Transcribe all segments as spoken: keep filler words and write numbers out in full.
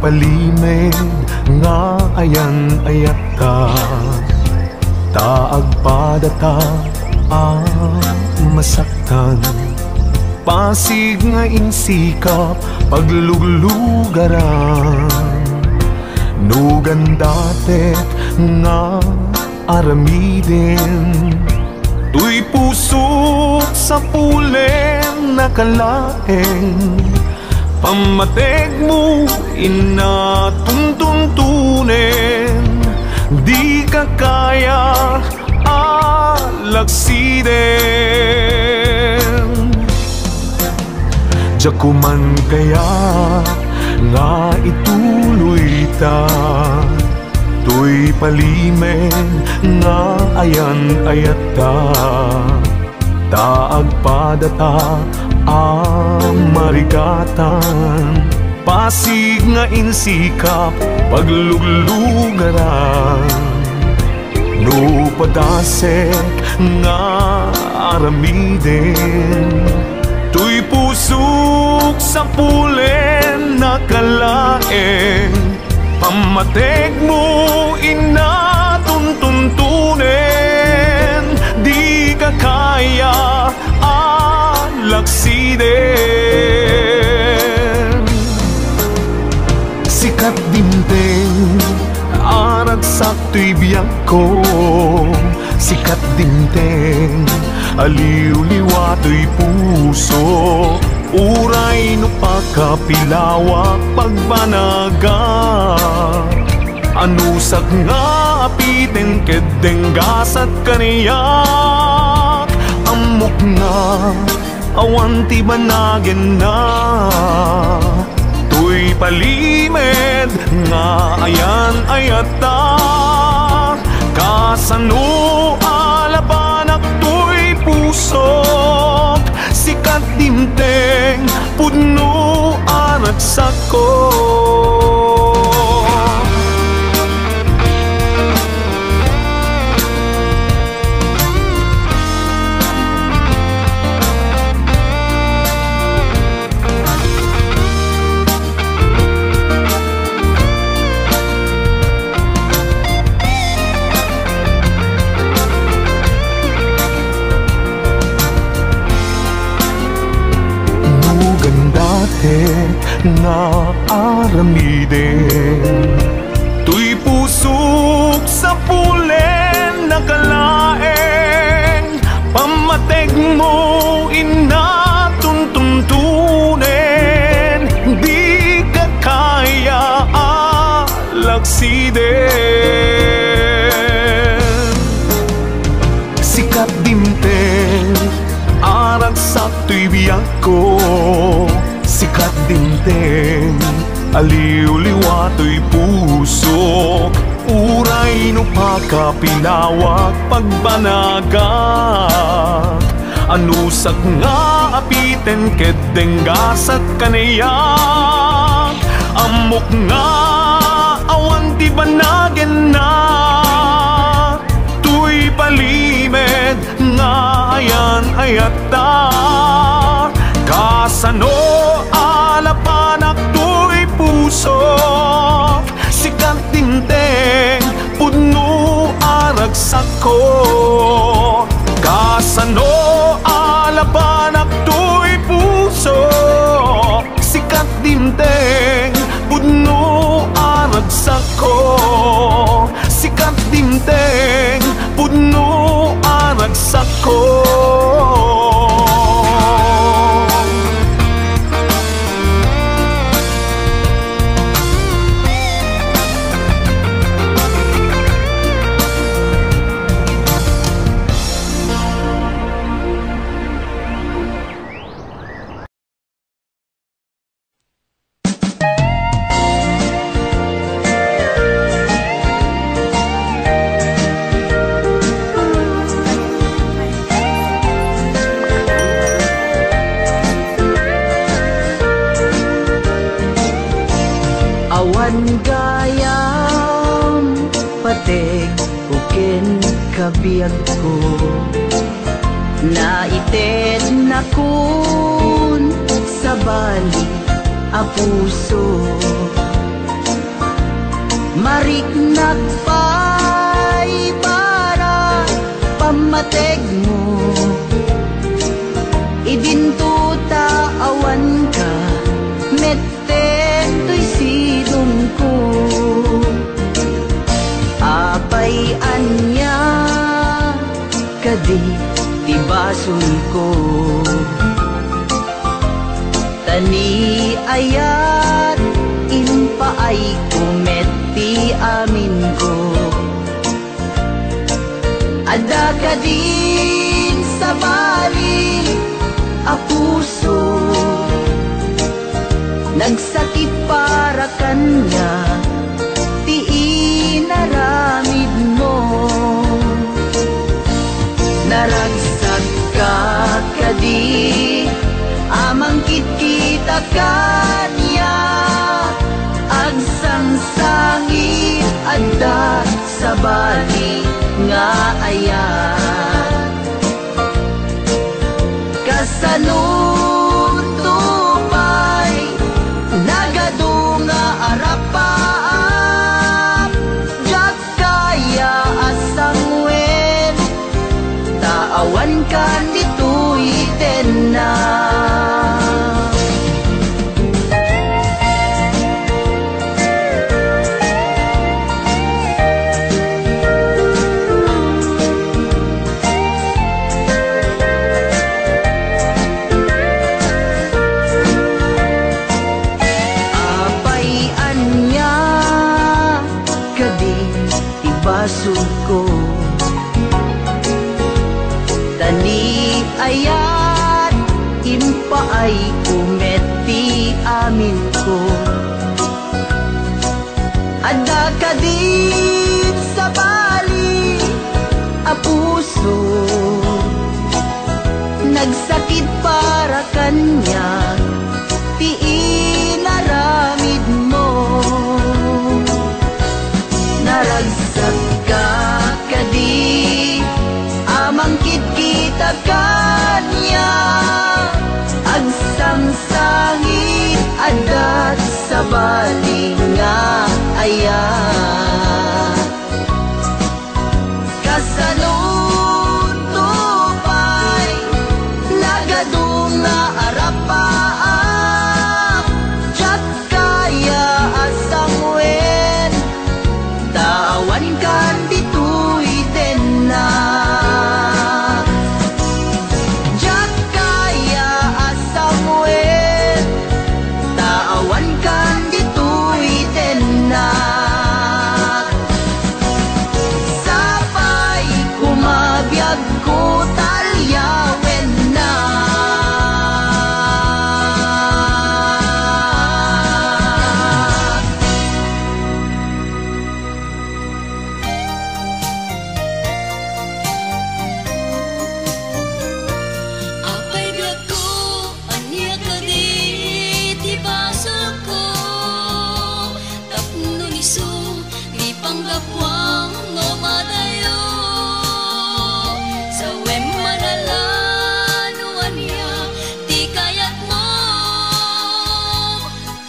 Palimed nga ayan-ayatta, ta agpadata a masaktan. Pasig nga insikap pagluglugaran, no gandatek nga aramiden. Toy pusok sapulen a kalaeng, pammategmo inna tuntuntunen, dika kaya a laksiden. Diak man kaya nga ituloyta, toy palimed nga ayan-ayatta, ta agpadata a marikatan. Pasig nga insikap pagluglugaran, no padasek nga aramiden. Toy pusok sapulen a kalaeng, pammategmo inna tuntuntunen, dika kaya a laksiden. Sikat dimteng a ragsak toy biagko, sikat dimteng a liwliwa toy puso. Uray no pakapilawak pagbanagak, anusak nga apiten ket denggasak kaniak. Ammok nga awan ti banagenna, toy palimed nga ayan-ayatta. Kasano a labanak toy pusok, sikat dimteng pudno a ragsakko. No gandatek nga aramiden, toy pusok sapulen a kalaeng, pammategmo inna tuntuntunen, dika kaya a laksiden. Sikat dimteng a ragsak toy biagko, sikat dimteng a liwliwa toy pusok. Uray no pakapilawak pagbanagak, anusak nga apiten ket denggasak kaniak. Ammok nga awan ti banagenna, toy palimed nga ayan-ayatta. Kasano a labanak toy pusok, sikat dimteng pudno a ragsakko. Kasano a labanak toy pusok, sikat dimteng pudno a ragsakko. Sikat dimteng pudno a ragsakko. Awan gayam, pategko ken kabiagko. Naitednakon sabali a puso. Mariknak pay para pammategmo. Idinto ta awanka, metten toy sidongko. Apay ania kadi ti basongko? Ta ni ayat, impaayko met ti aminko. Adda kadin sabali a puso, nagsakit para kaniak ti inaramidmo. Naragsak ka kadi a mangkitkita kaniak, agsangsangit adda sabali nga ayat. Kasano to pay nagadu nga arapaap? Diak kaya a sanguen, ta awankan ditoy tenna. Apay ania kadi ti basongko? Ta ni ayat, impaayko met ti aminko. Adda kadin sabali a puso, nagsakit para kaniak ti inaramidmo. Naragsak ka kadi a mangkitkita kaniak, agsangsangit adda sabali nga ayat. Kasano to pay nagadu nga arapaap? Diak kaya a sanguen, ta awankan ditoy tenna. Diak kaya a sanguen, ta awankan ditoy tenna. Sapay koma biagko ta alyawennak. Apay biagko, ania kadi ti basolko? Tapno isu ti panggapuam no madayo. Sawem man a la no ania ti kayatmo.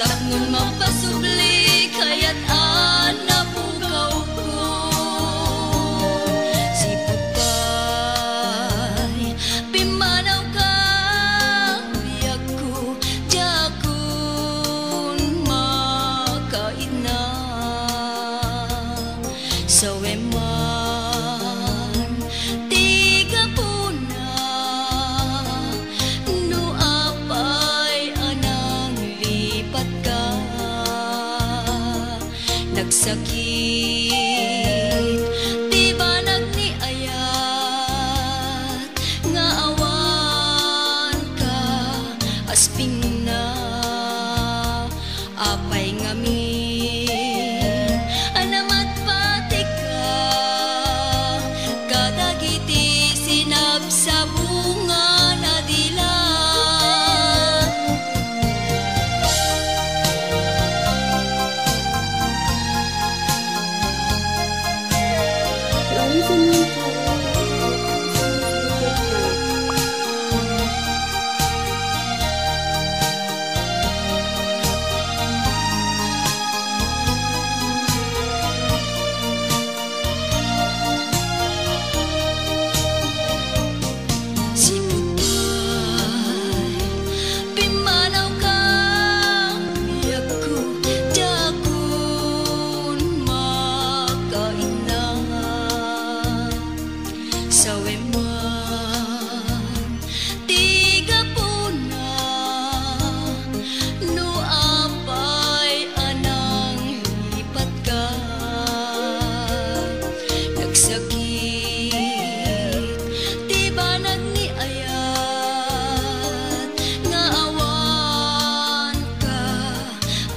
Tapno mapasubli, kayat a napugawko. Sipud pay pimmanawka, biagko, diakon makaidna. Sawem man ti gapuna, no apay a nanglipatka. Nagsakit ti banag ni ayat nga awanka, aspingna. Apay ngamin a namatpatika kadagiti sinabsabungan a dila?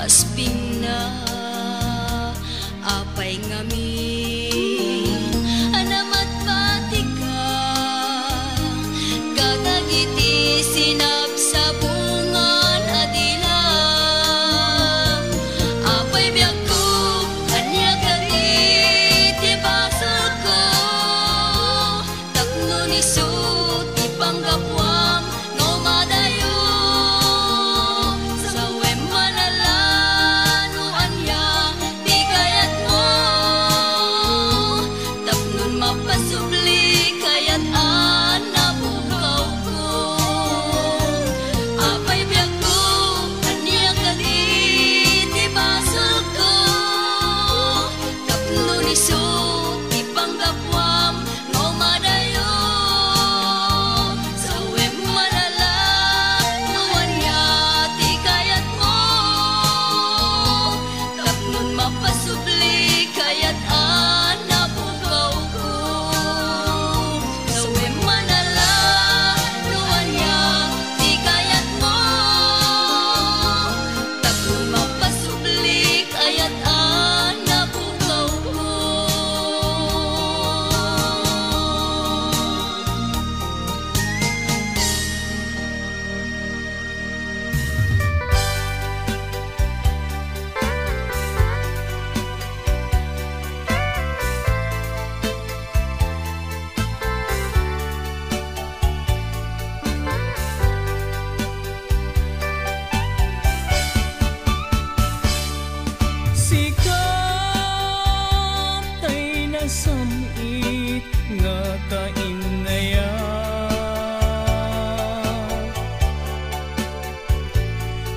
Spingna, apay ngamin a namatmatika, gagagiti sinabsabungan a dila. Apay biagko, ania kadi ti basolko? Tapno isu ti panggapuam nga umadayo, sawem man a la no ania ti kayatmo, tapno mapasubli kayat a napukawko. Apay biagko, ania kadi ti basolko? Tapno isu ti panggapuam nga umadayo, sawem man a la no ania ti kayatmo, tapno mapasubli kayat a napukawko. Sawem man a la no ania ti kayatmo, tapno mapasubli kayat a napukawko. Sika tay nasam-it nga kainnayat.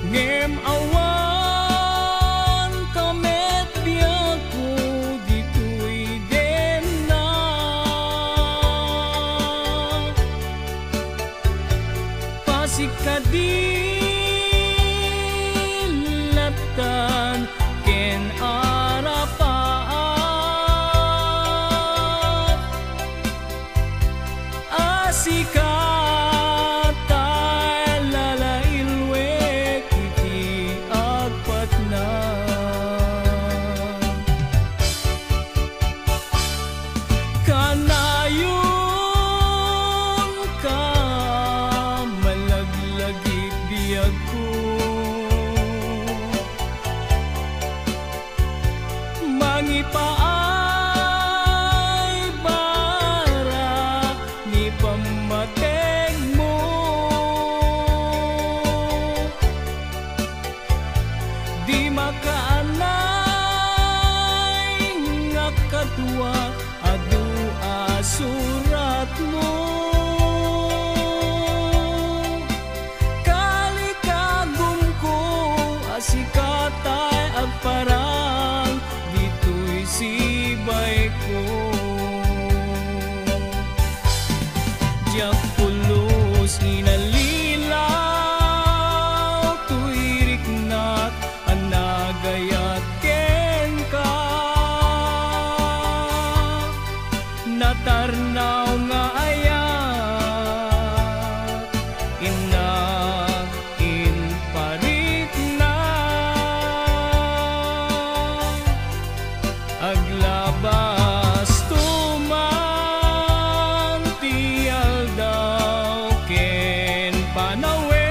Ngem awan ka met biagko ditoy dennak. Pasikadi lattan ken arapaat. A sika tay lalailwek iti agpatna. Kanayonka, malaglagip biagko. Mangipaay bara ni pammategmo. Di makaanay nga kadua adu a suratmo. Kalikagumko a sika tay agparang ditoy sibayko. Diak pulos nga inallilaw toy riknak a nagayat kenka. Natarnaw nga ayat, innak, impariknak. Aglabasto man ti aldaw ken panawen.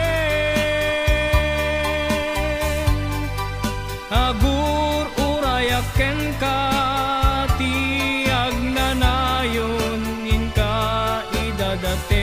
Agur-urayak kenka ti agnanayon, inka idadateng.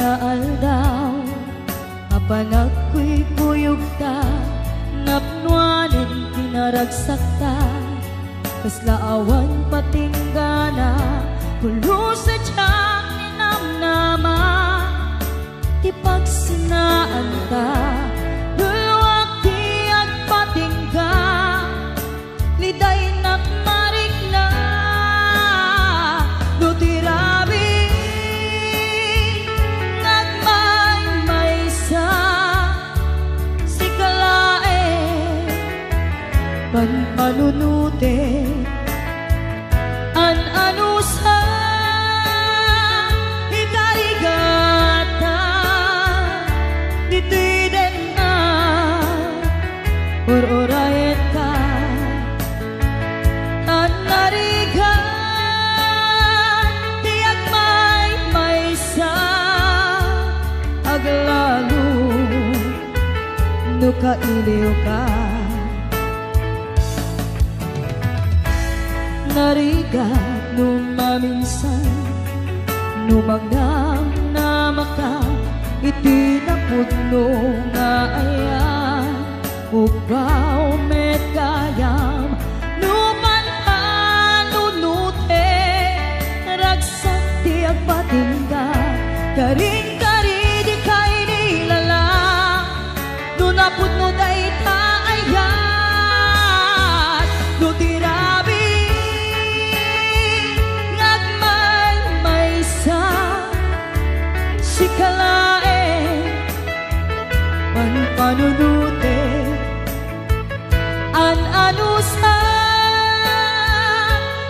Aldaw a panagkuykuyogta, napnoanen ti naragsakta, kasla awan patinggana, pulos a diak ninamnama ti pagsinaanta, tulwak ti agpatingga. Lidaynak marikna no ti rabii nga agmaymaysa, sika laeng panpanunotek. An-anusa, ikarigata, ditoy denna, ur-urayenka. Tan narigat ti agmaymaysa, aglalo no kailiwka. Narigat no maminsan, no magnamnamaka iti napudno nga ayan. Ugaw met gayam no panpanunotek, ragsak ti agpatingga, karin-kari dika inilala. No napudno dayta ayat, no ti rabii nga agmaymaysa, sika laeng panpanunotek. An-anusa,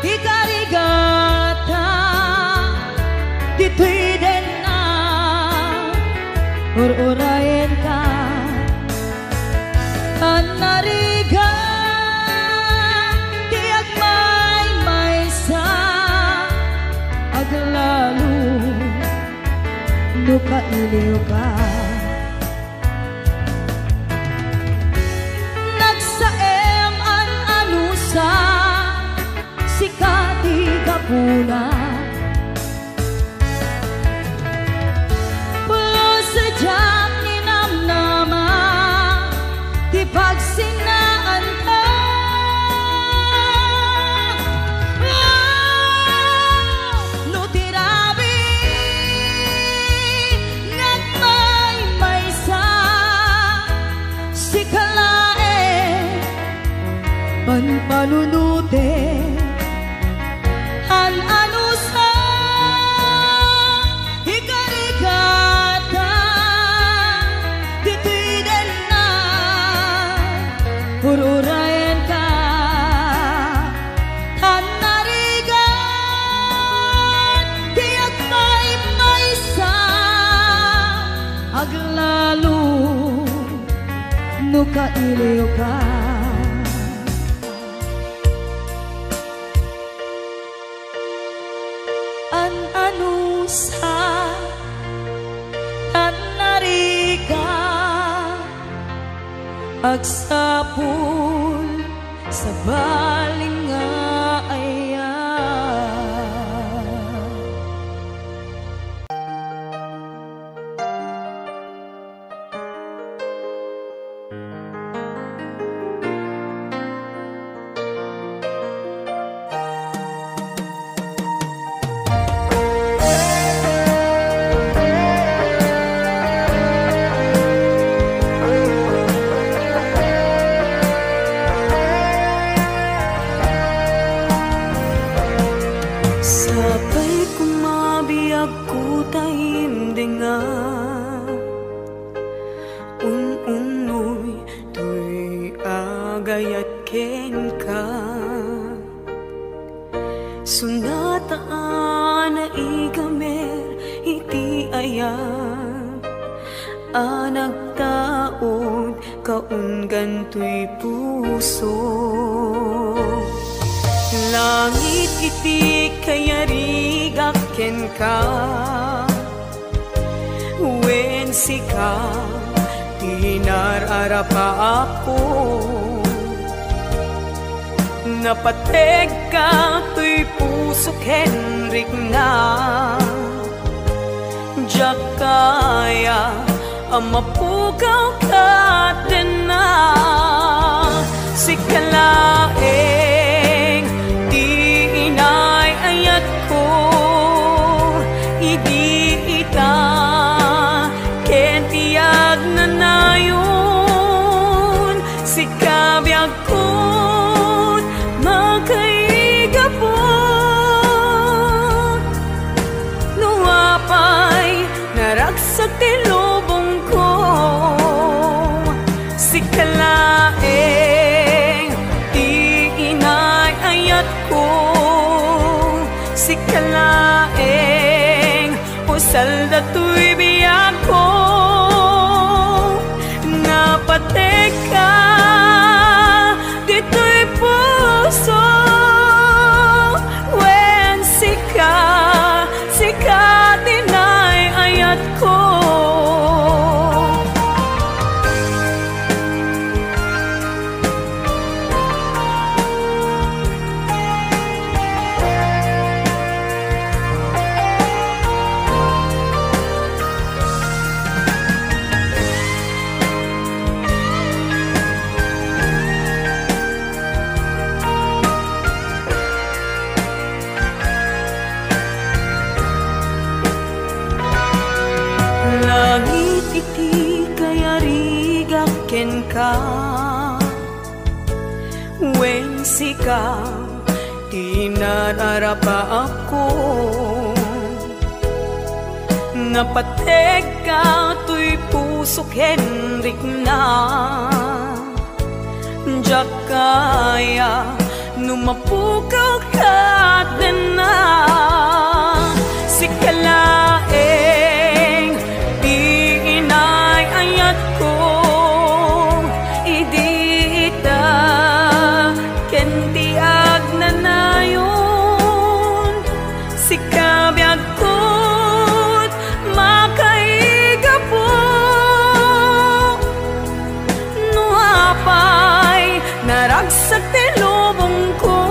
ikarigata, ditoy denna, ur-urayenka. Tan narigat ti agmaymaysa, aglalo no kailiwka. Nagsaem an-anusa, sika ti gapuna. Pulos a diak ninamnama ti pagsinnaanka. Oh, no ti rabii nga agmaymaysa, sika laeng panpanunotek. An-anusa, ikarigata, ditoy denna, ur-urayenka. Tan narigat ti agmaymaysa, aglalo no kailiwka. An-anusa, tan narigat, agsapul, sabali nga ayan. Sapay koma biagko ta imdenga, un-unnoy toy agayat kenka. Sonata a naigamer iti ayat a nagtaud kaunggan toy puso. Langit iti kayarigak kenka, wen sika ti nararapaapko. Napategka toy puso ken rikna. Diak kaya a mapukaw kadena. Sika laeng ti inay-ayatko idi ita ken ti agnanayon. Sika biag ket makaigapu. No apay naragsak ti lubongko, sika laeng ti inay-ayatko, sika laeng usal datoy biagko. Napategka ditoy puso, wen sika, sika ti inay-ayatko. Langit iti kayarigak kenka, wen sika ti nararapaapko. Napategka toy puso ken rikna. Diak kaya no mapukaw kadena. Sika laeng ti inay-ayatko, idi ita ken ti agnanayon. Sika biag ket makaigapu. No apay naragsak ti lubongko,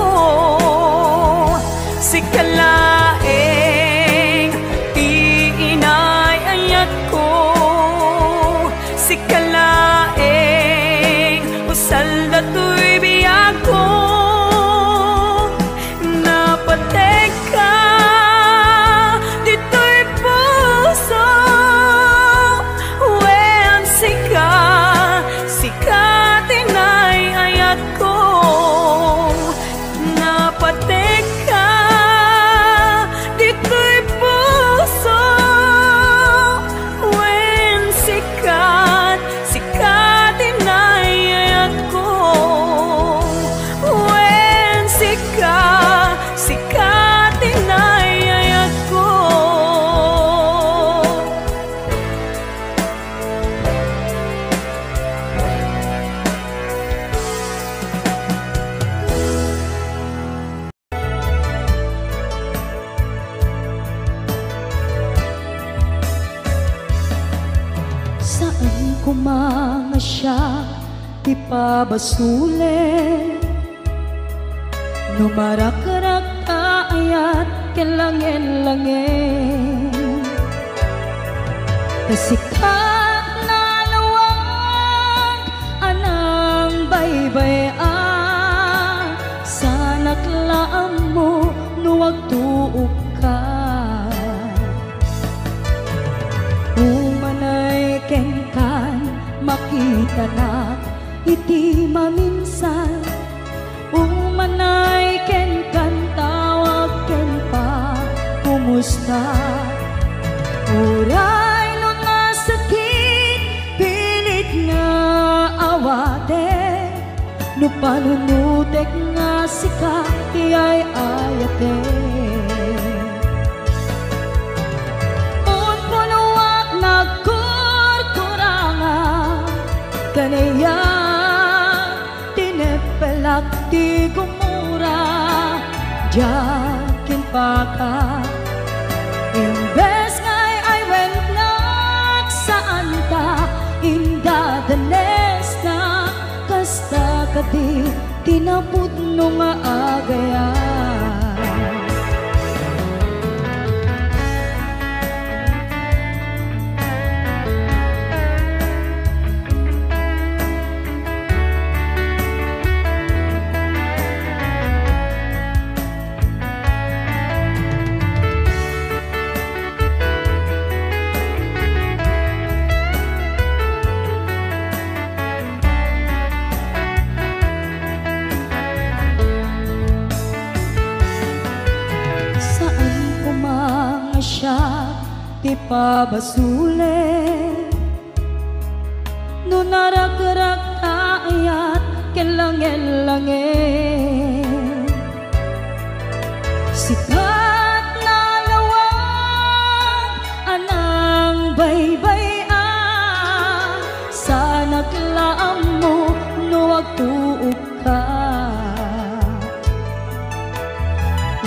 sika laeng ti inay-ayatko, sika laeng usal datoy biagko. Napategka ditoy puso, wen sika, sika ti inay-ayatko. Napategka ditoy puso, wen sika, sika ti inay-ayatko. Wen sika, sika ti inay-ayatko. Saan koma nga siak ti pabasolen no marakrak a ayat ken langen-langen. Ta sika nalawag a nangbaybay-an, saanak la ammo no agtuokka. Umanay kenkan, makitanak iti maminsan. Umanay kenkan, tawag ken pakumusta. Uray no nasakit, pilit nga awatek, no panunotek nga sika ti ay-ayatek. Unpunoak nagkurkuranga, kaniak tineppelak ti gumura, diak impaka. Imbes nga ay-aywentnak, saanta indadanesnak, kasta kadi ti napudno nga agayam. Pabasolek no narakrak ta ayat ken langet-langet. Sikat nga lawag a nangbaybay-an, saanak la ammo no agtuokka.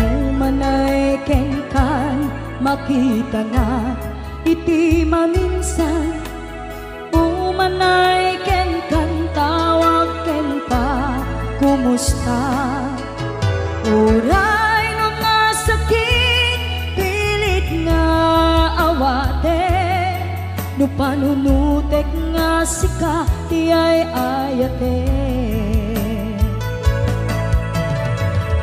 Umanay kenkan, makitanak iti maminsan. Umanay kenkan, tawag ken pa, kumusta? Uray no nasakit, pilit nga awatek, no panunotek nga sika ti ay-ayatek.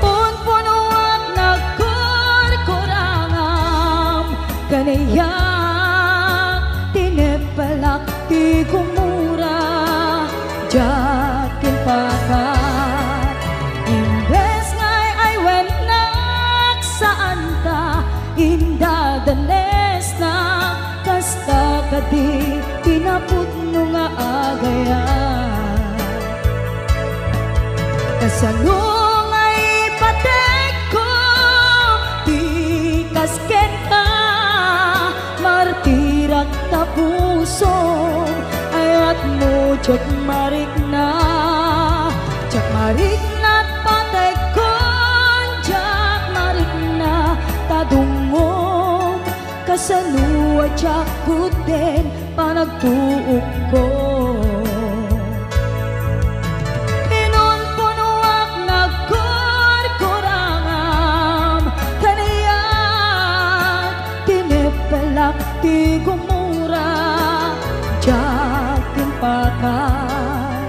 Unpunoak nagkurkurangam, kaniak tineppelak ti gumura, diak impakay. Imbes nga ay-aywennak, saanta indadanesnak, kasta kadi ti napudno nga agayat. Kasano nga ipatekko ti kas kenka? Martirak ta pusom, ayatmo diak marikna. Diak marikna ta tekkon, diak marikna ta dungngom. Kasano a diak kudden panagtuokko? Inunpunoak nagkurkurangam, kaniak tineppelak ti gumura, diak impakay.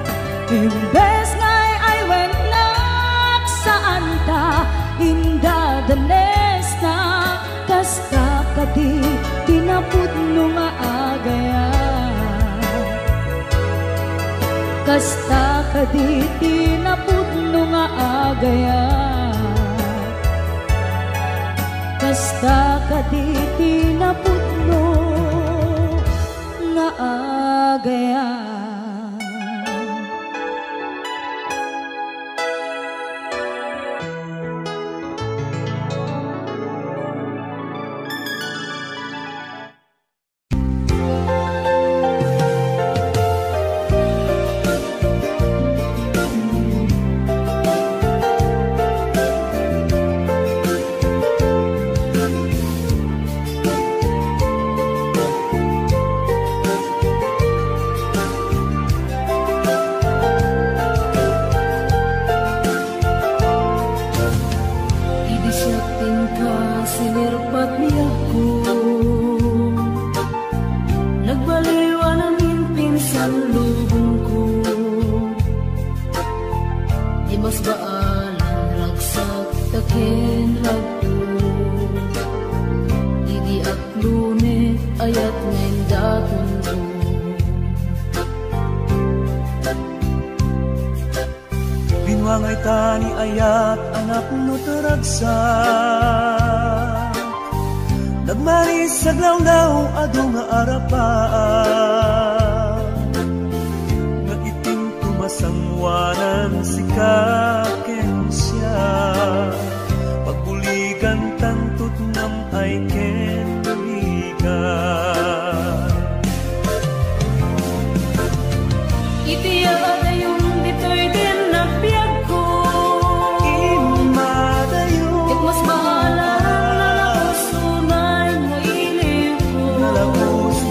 Imbes nga ay-aywennak, saanta indadanesnak, kasta kadi ti napudno nga agayat. Kasta kadi ti napudno nga agayat. Kasta kadi ti napudno nga agayat. Idi siak ti inka, sinerrep ti biagko. Nagbaliwan amin pinsan lubongko. Di mas baalan ragsak ta ken ragto. Idi aklone, ayat nga indaton-o. Binuangay ta ni ayat, anak, no taragsak. Nagmaris aglawlaw, adu nga arapaak. Nga itim tumasanguanan sika ken siak. Pagbuligan tanto ti nam-ay ken bigat. Iti adayon ditoy ti nagbiagko. Immadayon. Ket mas baalan nalabus unay nga iliwko. Nalabus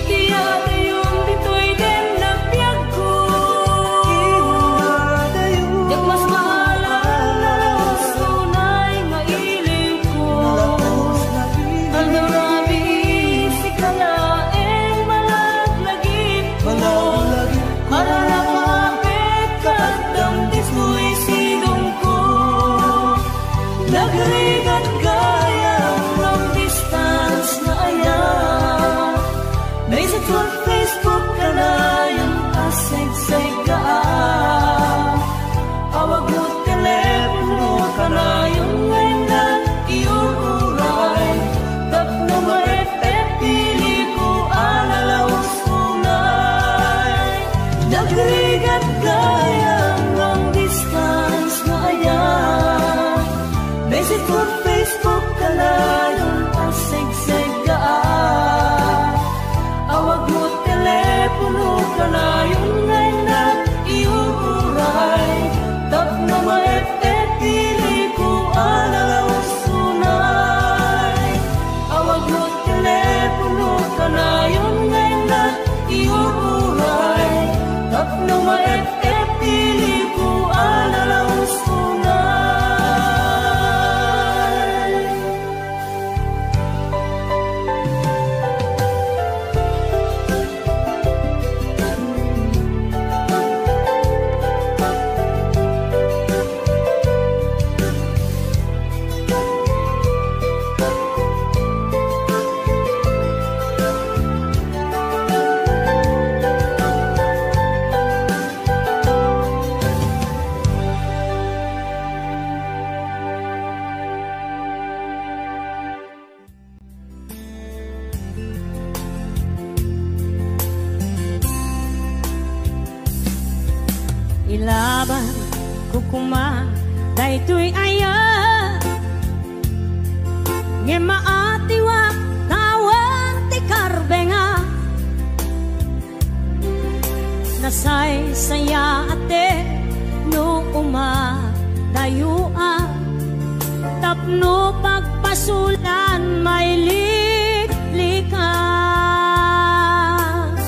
Iyadayon ditoy den nagbiagko. Diak mas mahalan a nalaus unay nga ilingko. Aldaw rabii sika laeng malaglagipko. Aralak nga apit ket addam ditoy sidongko. Nagrigat gayam long distance nga aya. Message on Facebook kanayon a segsegga. Awag no telepono kanayon nga innak iuray. Tapno ma-F F iliko a nalaus unay. Nagrigat gayam long distance nga aya. Message on Facebook kanayon a segsegga. Awag no telepono kanayon nga innak iuray. Tapno ma-F F iliko a nalaus unay. Awag no telepono kanayon nga innak iuray. Tapno ma-F F iliko a nalaus unay. Ilabanko koma daytoy aya, ngem maatiwak ta awan ti karbenga. Nasaysayaat no umadayoak tapno pagpasolan mailiklikas.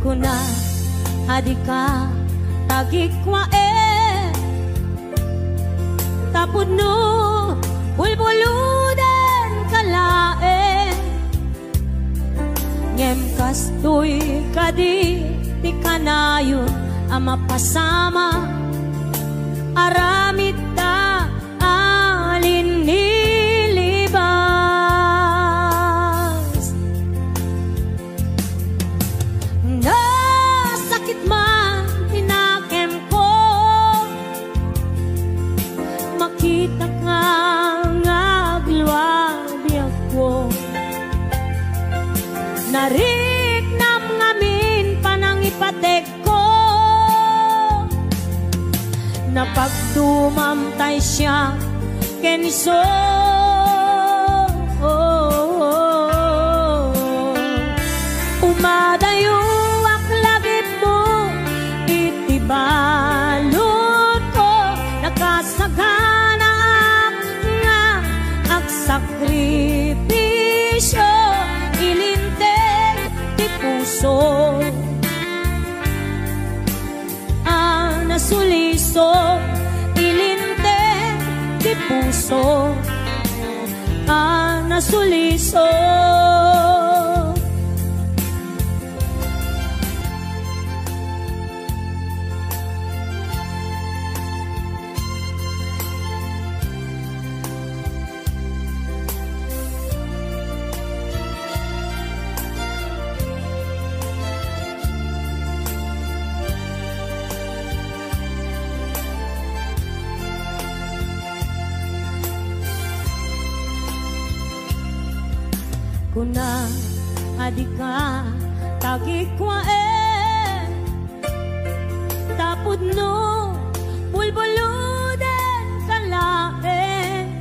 Kuna a dika tagikkuaen, tapno bulbuludenka laeng. Ngem kastoy kadi ti kanayon a mapasamak, aramidda a linnilibas. Nasakit man ti nakemko, makitak nga agluabiagko. Nariknam ngamin panangipategko. Napagdumam tay siak ken isu. Umadayoak lagipmo iti baludko. Nakasaganaak nga agsakripisio, ilinteg ti puso a nasuliso, ilinteg ti puso a nasuliso. Kuna a dika tagikkuaen, tapudno bulbuludenka laeng.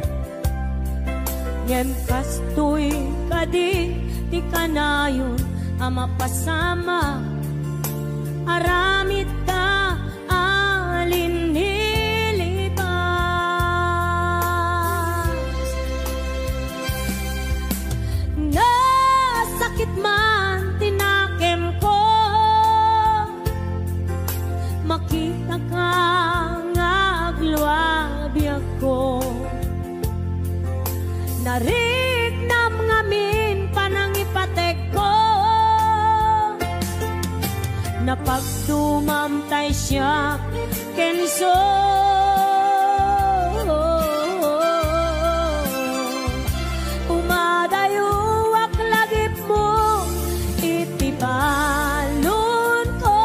Ngem kastoy kadi ti kanayon a mapasamak, aramidda a linnilibas. Riknam ngamin panangipategko, napagdumam tay siak kenso. Umadayoak lagipmo iti balonko,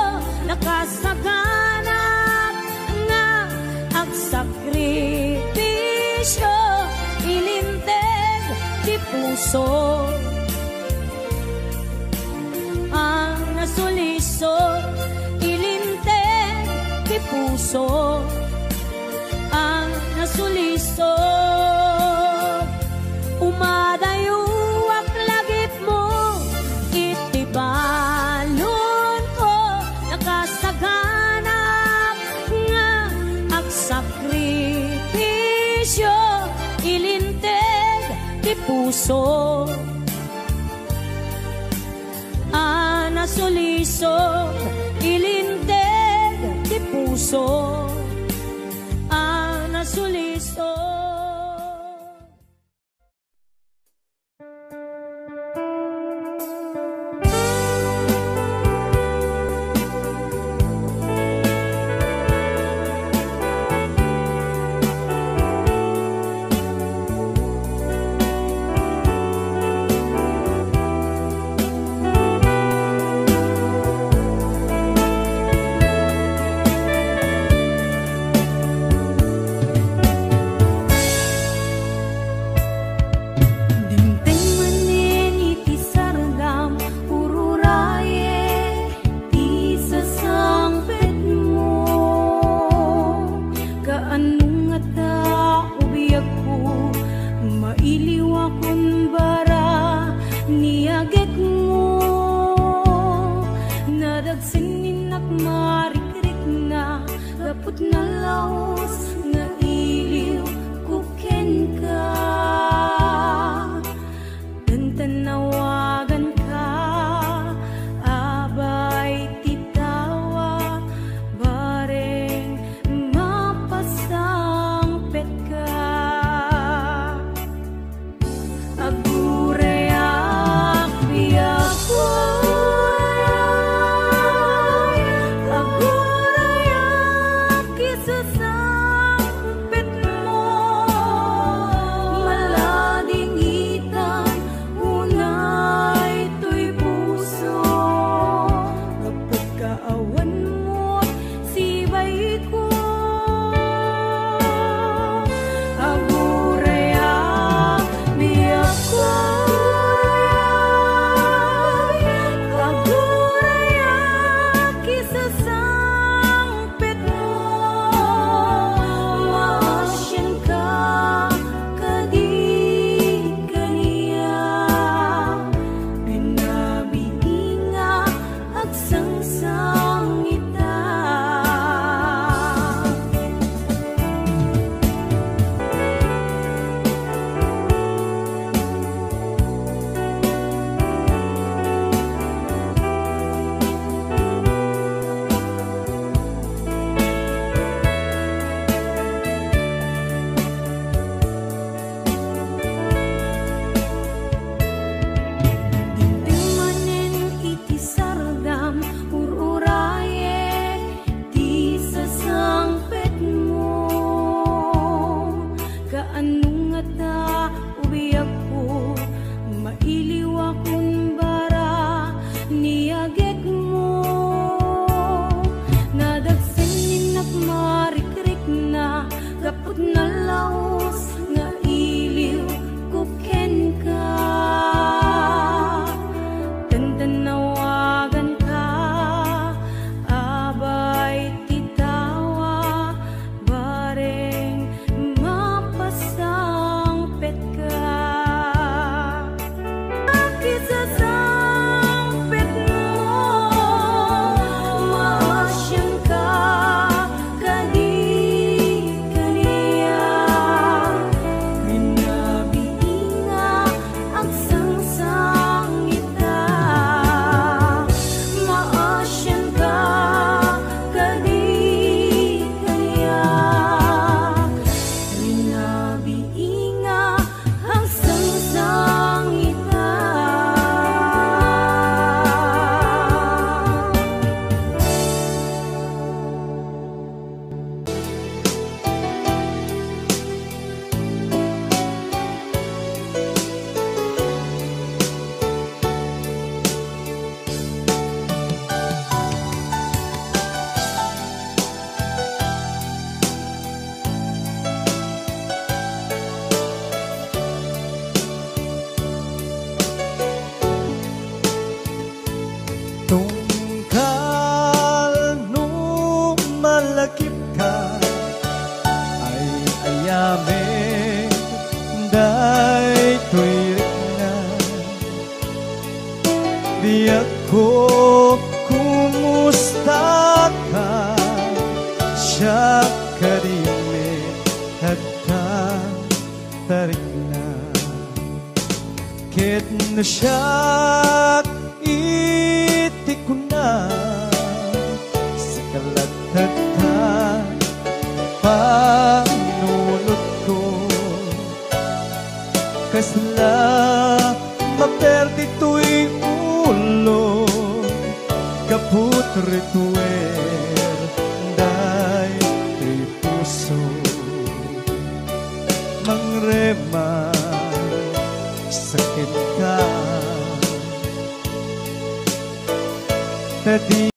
nakasaganak nga agsakripisio, ilinteg ti puso. A nasuliso, ilinteg ti puso. A nasuliso, umadayoak lagipmo iti balonko, nakasaganak nga agsakripisio, ilinteg ti puso. A nasuliso, ilinteg ti puso. A nasuliso. Dimteng manen iti sardam, ururaye ti sasangpetmo. Kaano ngata, o biagko, mailiwakon bara ni agekmo? Nadagsen ni innak marikrikna, gapu ta nalaus nga iliwko kenka. Enten nawaganka, abay ti tawa, bareng mapasangpetka. Agurayak, biagko, agurayak, isusang Yakko, kumustaka? Siak kadi met adda tarigna. Ket no siak iti kuna, sika latta ta panunotko. Kasla